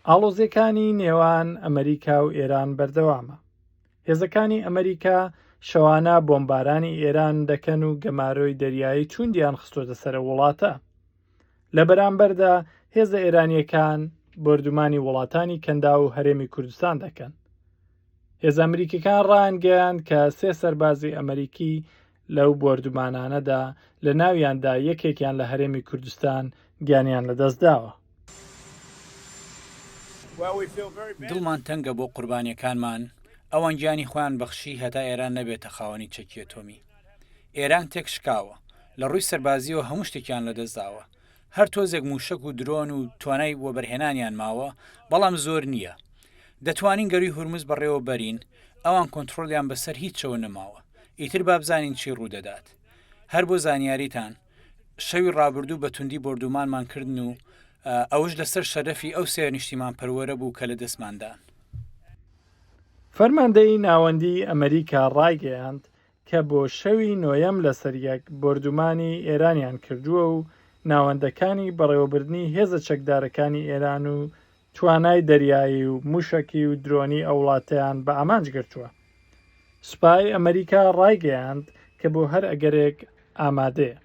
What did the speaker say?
ئاڵۆزییەکانی نێوان ئەمەریکا و ئێران بەردەوامە. هێزەکانی ئەمەریکا شەوانە بۆمبارانی ئێران دەکەن و گەمارۆی دەریایی تووندیان خستۆتە سەر ئەو وڵاتە. لە بەرامبەردا هێزە ئێرانییەکان بۆردومانی وڵاتانی کەنداو و هەرێمی کوردستان دەکەن. هێزە ئەمریکیەکان ڕایانگەیاند کە سێ سەربازی ئەمریکی لەو بۆردومانانەدا لە ناویاندا یەکێکیان لە هەرێمی کوردستان گیانیان لەدەستداوە. دڵمان تەنگە بۆ قوربانیەکانمان، ئەوان گیانی خۆیان بەخشی هەتا ئێران نەبێتە خاوەنی چەکی ئەتۆمی. ئێران تێکشکاوە، لە ڕووی سەربازیەوە هەموو شتێکیان لەدەستداوە، هەر تۆزێک مووشەک و درۆن و توانای وەبەرهێنانیان ماوە، بەڵام زۆر نییە. دەتوانین گەرووی هورمز بەڕێوە بەرین، ئەوان کۆنترۆڵیان بەسەر هیچەوە نەماوە. ئیتر با بزانین چی ڕوودەدات. هەر بۆ زانیاریتان، شەوی ڕابردوو بە توندی بۆردوومانمان کردن و ئەوەش لەسەر شەرەفی ئەو سێ نیشتیمانپەروەرە بوو کە لەدەستمان دان. فەرماندەیی ناوەندیی ئەمریکا ڕایگەیاند کە بۆ شەوی نۆیەم لەسەر یەک بۆردومانی ئێرانیان کردووە و ناوەندەکانی بەڕێوەبردنی هێزە چەکدارەکانی ئێران و توانای دەریایی و موشەکی و درۆنی ئەو وڵاتەیان بە ئامانج گرتووە. سوپای ئەمەریکا ڕایگەیاند کە بۆ هەر ئەگەرێک ئامادەیە.